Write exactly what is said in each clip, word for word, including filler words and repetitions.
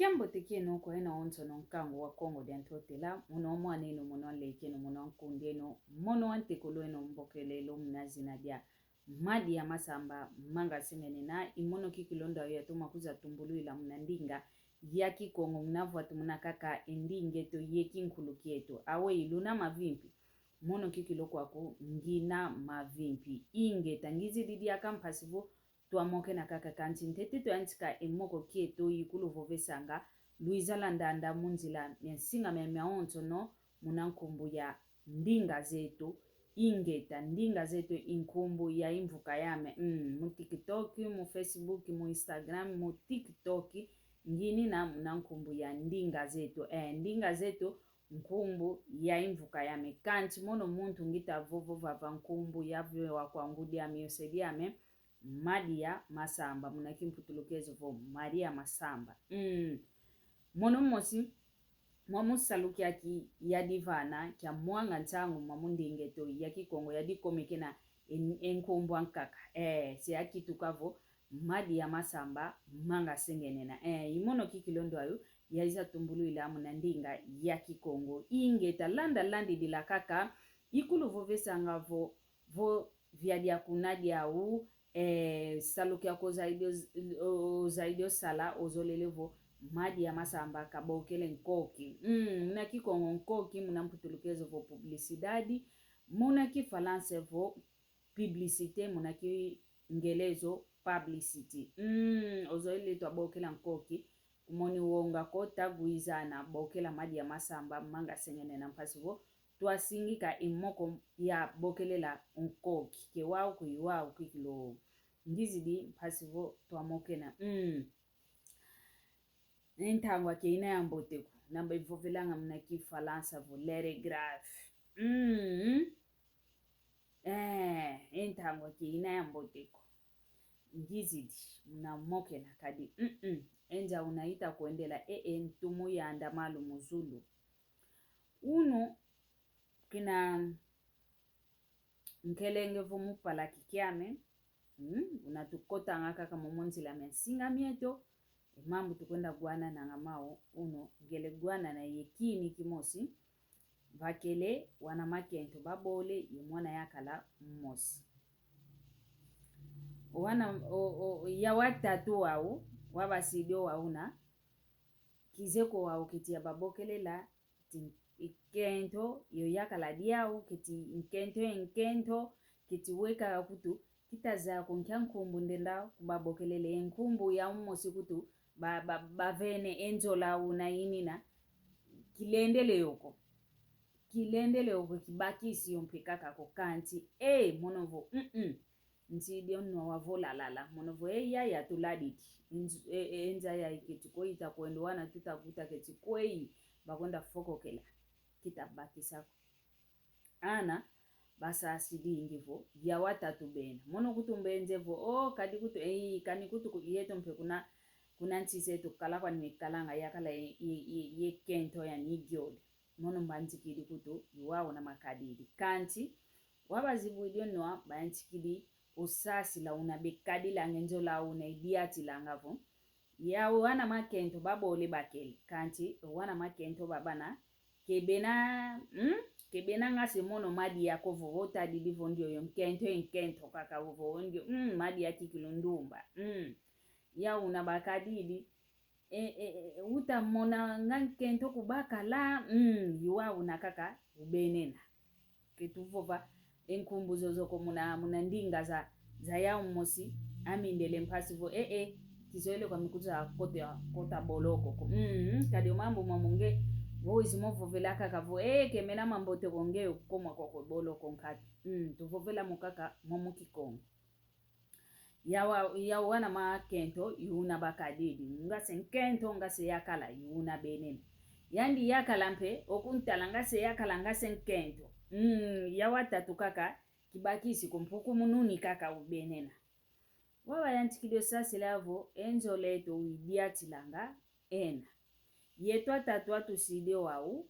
Kiambote kieno kwa ena onsono nkangu wa Kongo dia Ntotela, mono wa mwan'eno, mono wa nlek'eno, mono wa nkund'eno, mono wa ntekolo'eno, mbokelelo muna zina dia Madia Masamba, manga sengenena. I mono kikilondo ayo yatoma kwiza tumbulwila muna ndinga ya Kikongo, muna vwatu muna kaka e nding'eto ye kinkulu kieto. Aweyi, luna mavimpi? Mono kikilo kwaku ngina mavimpi. Ingeta, ngizidi diaka mpasi vo twamokena kaka, kansi ntete twayantika e moko kieto ikuluvovesanga, lwiza landanda mu nzila mia nsinga mia miawonsono muna nkumbu ya ndinga zeto. Ingeta, ndinga zeto i nkumbu ya imvuka yame. Mm, mu TikTok, mu Facebook, mu Instagram, mu TikTok, nginina muna nkumbu ya ndinga zeto. Eh, ndinga zeto nkumbu ya imvuka yame. Kansi mono muntu ngita vovo vava nkumbu ya vio wa kwa ngudi ame, yose diame, Madia Masamba, muna kimputulukezo vo Maria Masamba. Mm. Mono mosi mwa mu salu kiaki yadivana kia mwanga nsangu mwa mu nding'eto ya Kikongo, yadikomekena en-, e nkumbu ankaka. Eh, se akituka vo Madia Masamba, manga sengenena. Eh, i mono kikilondo ayo yaiza tumbulwila muna ndinga ya Kikongo. Ingeta, landa landidila kaka, ikuluvovesanga vo, vo via dia kuna diau, eh, salu kiaku ozaidi oz-, o-, ozaidi osala, ozolele vo Madia Masamba kabokele nkoki. Mm, muna Kikongo nkoki, muna mputulukezo vo publicidade, muna Kifalansa vo publicité, muna Kingelezo publicity. Mm, ozolele twabokela nkoki, kumoni wonga ko, tagwizana, bokela Madia Masamba, manga sengenena, mpasi vo twasingika i moko ya bokelela nkoki. Ke wau ko, i wau kikilo. Ngizidi mpasi vo twamokena. Mm. E ntangwa ke ina ya mbote ko. Namba ivovelanga muna Kifalansa vo l'heure est grave. Mm. Eh, e ntangwa ke ina ya mbote ko. Ngizidi, muna mokena kadi. Mm-mm. E nza una ita kwendela, e, e ntu mu yanda malu mu zulu. Unu kina nkelenge vo mu palaki kiame, mm, una tukotanga kaka momo nzila mia nsinga mieto, e mambu tukwenda gwanananga mau, unu ngele gwanana ye kini kimosi, vakele wana makento babole ye mwana yakala mosi. Wana, o, o, ya watatu wau, wabasidi o wauna, kizeko wau keti yababokelela, keti nkento yo yakala diau, keti nkento ye nkento, keti weka kutu, kita zaya ko nkia nkumbu ndenda kubabokelela, e nkumbu ya umosi kutu, ba, ba, bavene e nzola una inina, kilendele yo ko. Kilendele yo ko, kibakisi yo mpe kaka ko, kansi, eh, mono vo, mm-mm. Nsidi o nwa wavolalala, mono vo, eh, yaya tuladidi. Nz-, e, e, nza ya iketi kweyi ita kwenda, wana tuta kuta keti kweyi bakwenda fokokela. Kita bakisa ko. Ana, basasidingi vo, ya watatu bena. Mono kutu mbenze vo, oh, kadi kutu, eh, kani kutu ku-, yeto mpe kuna, kuna nsi zeto kala kwani mikalanga yakala ye, ye, ye, ye kento yani giole. Mono mbanzikidi kutu, i wau una makadidi. Kansi, wabazibwidi o nwa, bayantikidi o sasila una bekadilanga e nzola una idiatilanga vo. Ya wana makento babole bakele. Kansi, wana makento babana, ke bena, mm? Ke bena nga se mono Madia ko vo, vo tadidi vo ndioyo nkento, e nkento kaka vo, vo ndio, mm, Madia kikilo ndumba, mm. Ya una bakadidi, e, e, e, uta mona nga nkento kubakala, mm, i wau una kaka ubenena. Ke tuvova e nkumbu zozo ko muna, muna ndinga za, za yau mosi, ami ndele mpasi vo, eh, eh, kizoele kwami kuza kota, kota boloko ko. Mm, kadi o mambu mamu nge, vo wizi mo vovela kaka vo, eh, ke mena mambote ko nge, koma kwakwe boloko nkatu. Mm, tuvovela mo kaka, mo mu Kikongo. Ya wa-, ya wana makento, i una bakadidi. Nga se nkento, nga se yakala, i una benena. Yandi yakala mpe, o kuntala nga se yakala, nga se nkento. Mm, ya watatu kaka, kibakisi ko mpe o kumununi kaka ubenena. Wabayantikidi o sasila vo, e nzola eto uidiatilanga, ena. Yeto atatu atusidi o wau,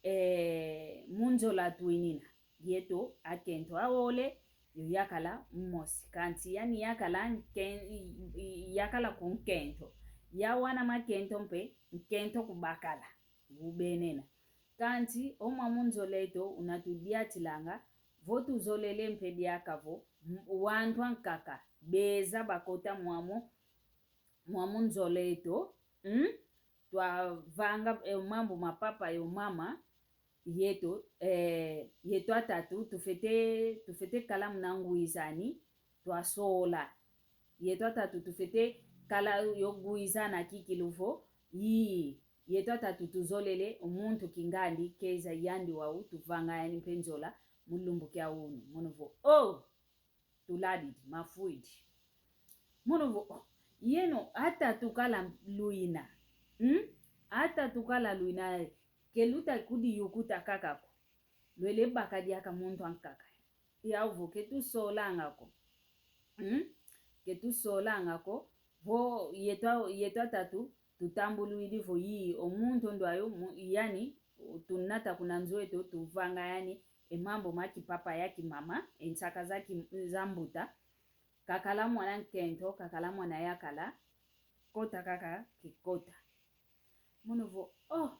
eh, mu nzola twinina. Yeto akento awole, yo yakala mosi. Kansi yani yakala nke-, i-, i-, yakala ku nkento. Ya wana makento mpe, nkento kubakala, ubenena. Kansi, o mwamu nzola eto, unatudiatilanga, vo tuzolele mpe diaka vo, m-, wantu ankaka, beza bakota mwamu, mwamu nzola eto, mm? Twavanga, eh, mambu ma papa yo mama, yeto, eh, yeto atatu, tufwete, tufwete kala muna ngwizani, twasola. Yeto atatu, tufwete kala yo ngwizana kikilu vo, yi, yeto atatu tuzolele, o muntu kingandi, keza yandi wau, tuvanga yani mpe nzola, mu lumbu kia unu. Mono vo, oh! Tuladidi, mafwidi. Mono vo, oh, yeno ata tukala lwina. Hmm? Ata tukala lwina, ke luta kudiyukuta kaka ko. Lwele baka diaka muntu ankaka. Yau vo ke tusolanga ko. Hmm? Ke tusolanga ko. Vo yeto, yeto atatu, tutambulwidi vo yi, o muntu ndwayo, mu-, yani, tunata kuna nzo eto, tuvanga yani, e mambu ma kipapa ya kimama, e nsaka za ki-, za mbuta, kakala mwana nkento, kakala mwana yakala, kota kaka kikota. Mono vo, oh,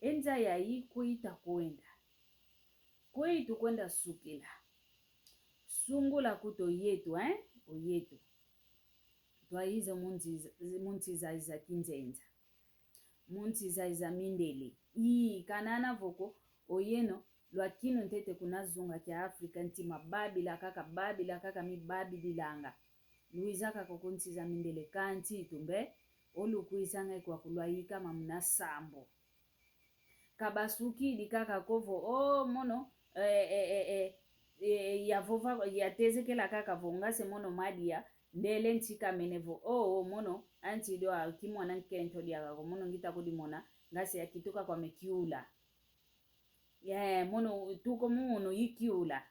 e nza yayi kwe ita kwenda. Kwe itu kwenda sukila. Sungula kutu o yeto, eh? O yeto. Twayiza mu nsi za, mu nsi za, za kinzenza. Mu nsi za, za mindele. Ii, kanana vo ko, o yeno, lwakinu ntete kuna zunga kia Afrika, ntima babila kaka, babila kaka, mibabililanga. Lwiza kaka ku nsi za mindele kansi tumbe, o lukwizanga kwaku lwayikama muna sambu. Kabasukidi kaka ko vo, oh, mono, eh, eh, eh, eh, eh, yavova, yatezekela kaka vo, ngase mono madia, ndele nsikamene vo, oh, oh, mono, ansi dio a kimwana nkento diaka ko, mono ngita kudimona, ngase yakituka kwame kiula. Ye, mono, tuko mu mono ikiula.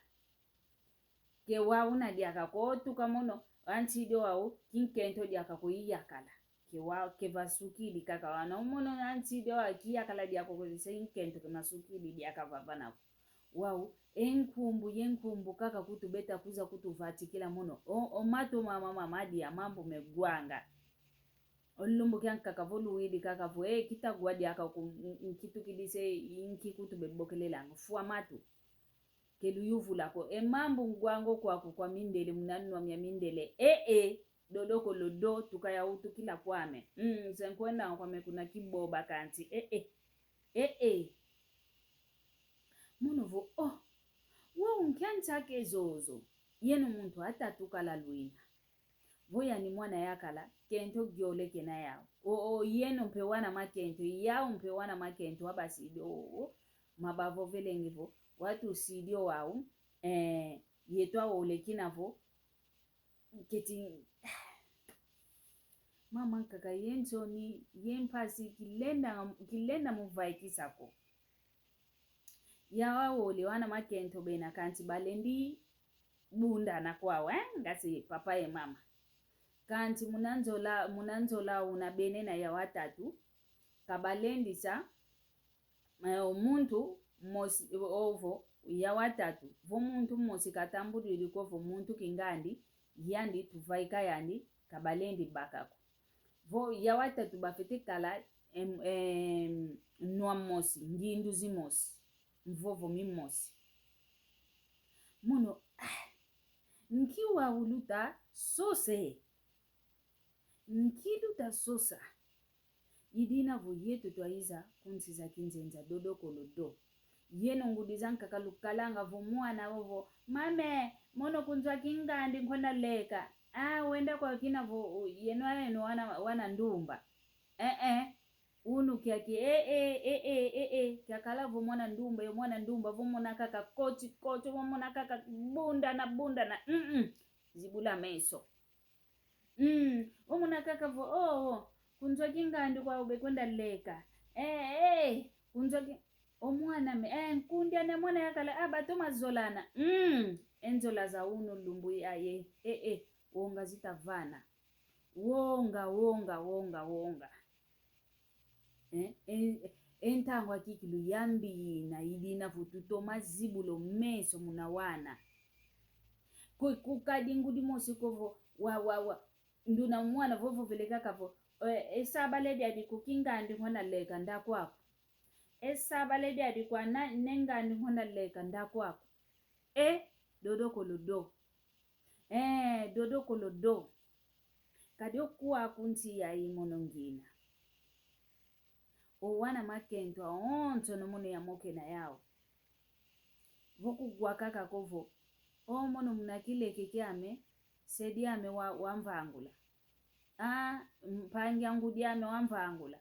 Ke wau una diaka ko tuka mono, ansi dio wau, kinkento diaka ko iyakala. Ke wau, ke vasukidi kaka wana, o mono ansi dio wau, kiyakala diaka ko se inkento ke masukidi diaka vavana ko. Wau, e nkumbu, ye nkumbu kaka kutubeta kuza kutuvatikila mono. O, o matu mama mama dia mambu megwanga. O lumbu kiankaka vo luwidi kaka vo, eh, kitagwa diaka ko, n-, n-, nkitukidi se, inki kutubebokelelanga. Fwa matu. Ke luyuvula ko, e mambu ngwango kwaku kwa mindele, muna nwa mia mindele. E, e, dodoko lodo, tukaya utukila kwame. Mm, se nkwenda kwame kuna kiboba kansi. E, e, e, e. Mono vo, oh, wo nkia nsake zozo. Yeno muntu ata tukala lwina. Vo yani mwana yakala, kento giole kena yau. O, o, yeno mpe wana makento, yau mpe wana makento, abasidi, o, o, mabavovelenge vo, watusidi o wau, eh, yeto aole kina vo, keti, mama nkaka ye nsoni, ye mpasi, kilenda, kilenda muvaikisa ko. Yau aole wana makento bena kansi balendi bundana kwau, eh? Ngasi papa ye mama. Kansi muna nzola, muna nzola una bene na yau atatu, kabalendisa, eh, o muntu mosi, ovo, yau atatu, vo muntu mosi katambudidi ko vo muntu kingandi, yandi tuvaika yandi, kabalendi baka ko. Vo yau atatu bafwete kala, em, em, nwa mosi, ngindu zimosi, mvovo mimosi. Mono, ah, nki wau luta sose? Nki luta sosa? Idina vo yeto twayiza ku nsi za kinzenza dodoko lodo. Yeno ngudi zankaka lukalanga vo mwana ovo, mame, mono kunzwa kingandi nkwenda leka. Ah, wenda kwa kina vo, u-, yeno ayeno wana, wana ndumba. Eh, eh. Unu kiaki, eh, eh, eh, eh, eh, eh. Kiakala vo mwana ndumba, yo mwana ndumba, vo mona kaka koti, koti, vo mona kaka bundana, bundana. Mm, mm. Zibula meso. Mm, omona kaka vo, oh, oh, kunzwa kingandi kwau bekwenda leka. Eh, eh, kunzwa ki-, omwana me, eh, nkundi ane mwana yakala, ah, bato mazolana. Mm, e nzola za unu lumbu yayi, eh, eh, wonga zita vana. Wonga, wonga, wonga, wonga. Eh, e, e ntangu akikilu yambi yina, idina vo tutoma zibula o meso muna wana. Ku, kukadi ngudi mosi ko vo, wa, wa, wa. nduna mwana vovovele kaka vo, e, e sabale diadi ku kingandi ngona leka ndakwaku. E sabale diadi kwa na, nengandi ngona leka ndakwaku. E, dodokolo do. E, dodokolo do. Kadi okwaku nsi yayi mono ngina. O wana makento awonso no mono yamokena yau. Vo kugwa kaka ko vo, o mono muna kileke kiame, se diame wa, wamvangula. A, mpangi a ngudi ame wamvangula.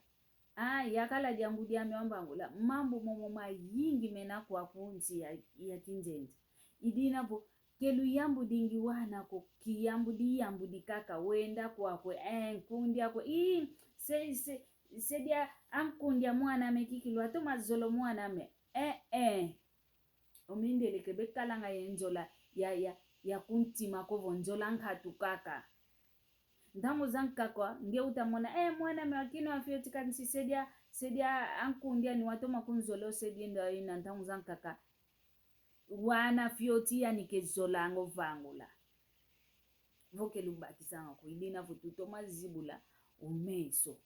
A, yakala dia ngudi ame wamvangula. Mambu momo mayingi mena kwaku nsi ya, ya kinzenze. I dina vo, ke luyambudingi wana ko, kiyambudi yambudi kaka, wenda kwakwe, e, nkundi akwe, i, se, se, se dia a nkundi a mwana ame kikilu atoma zola mwana ame. E, e. O mindele ke bekalanga ye nzola ya, ya, ya kuntima ko vo nzola nkatu kaka. Ntangu zankaka, nge utamona, e, mwana ame wa kinu wa fioti kansi se dia, se dia a nkundi ani watoma kunzola o se dienda ina ntangu zankaka. Wana fioti yani ke zolanga ovangula. Vo ke lubakisanga ko, i dina vo tutoma zibula o meso.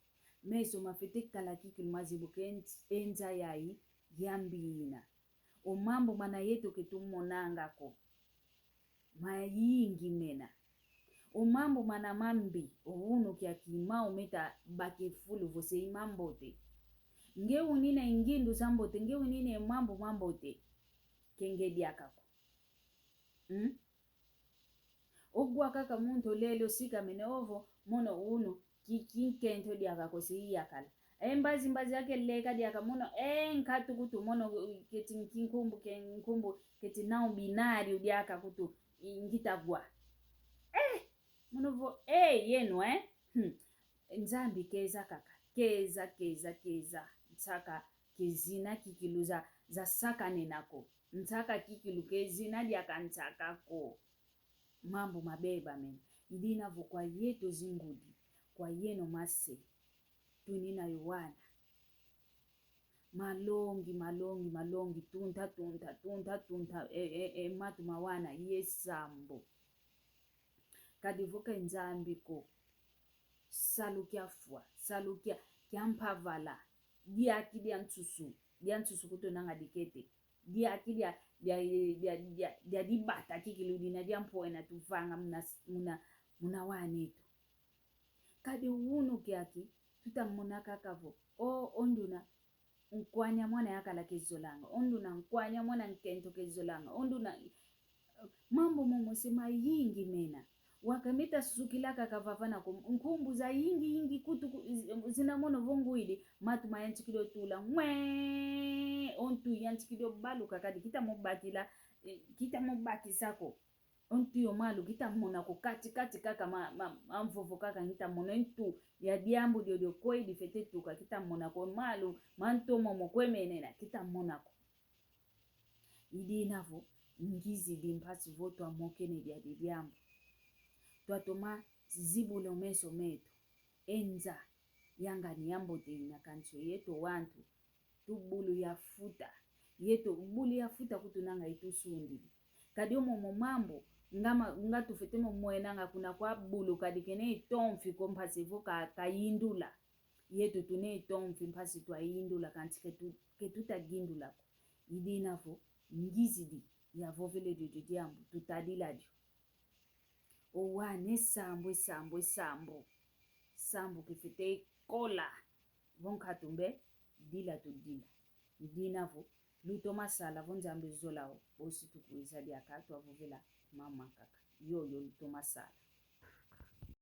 Meso mafwete kala kikilu mazibuka e nz-, e nza yayi ya mbi ina. O mambu mana yeto ke tumonanga ko. Mayingi mena. O mambu mana mambi, o unu kiaki mau meta baka e fulu vo se i mambote. Nge unina e ngindu zambote, nge unina e mambu mambote. Ke nge diaka ko. Hmm? Ogwa kaka muntu olele osikamene ovo, mono unu, ki, ki nkento diaka ko se i yakala. E mbazi mbazi ake leka diaka mono, e nkatu kutu mono, keti nki nkumbu, ke nkumbu, keti não binário diaka kutu, i ngita gwa. E, mono vo, e, yeno, e? Hmm. Nzambi keza kaka, keza, keza, keza. Nsaka ke zina kikilu za, za sakanena ko. Nsaka kikilu ke zina diaka nsaka ko. Mambu mabeba mena. I dina vo kwa yeto zingudi, kwa yeno mase, tunina yo wana. Malongi, malongi, malongi, tunta, tunta, tunta, tunta, e, e, e, matu ma wana, ye sambu. Kadi vo ke Nzambi ko, salu kiafwa, salu kia, kia mpavala, diaki dia nsusu, dia nsusu kutunanga dikete, diaki dia, dia, dia, dia, dia dibata kikilu dina dia mpwena tuvanga muna, muna, muna waneto. Kadi unu kiaki, tutamona kaka vo, o, o nduna, nkwani a mwana yakala ke zolanga. O nduna nkwani a mwana nkento ke zolanga. O nduna, mambu momo se mayingi mena. Waka meta sukila kaka vava nako. Nkumbu zayingi yingi kutu ku-, zi-, zina mono vo ngwidi. Matu mayantikidi otula. Ngwe! O ntu yantikidi obaluka kadi kita mobakila, e, kita mobakisa ko. O ntu yo malu kita mona ko kati kati kaka ma, ma, ma mvovo kaka kita mona e ntu ya diambu diodio kwe difwete tuka kita mona ko malu ma ntomo mo kwe menena kita mona ko. I dina vo ngizidi mpasi vo twamokene diadi diambu. Twatoma zibula o meso meto. E nza yangani ya mbote ina kansi yeto wantu. Tu bulu ya futa. Yeto bulu ya futa kutunanga itusundidi. Kadi o momo mambu, nga ma-, nga tufwete mo mwenanga kuna kwa bulu kadi kena itomfi ko mpasi vo ka, kayindula. Yeto tuna itomfi mpasi twayindula kansi ke tu-, ke tutagindula ko. I dina vo, ngizidi, yavovele diodio diambu, tutadila dio. O wana e sambu, e sambu, e sambu. Sambu kifwete kola. Vo nkatu mbe, dila tudila. I dina vo, lutoma sala vo Nzambi zola o, bosi tukwiza diaka twavovela mama kaka. Yoyo lutoma sala.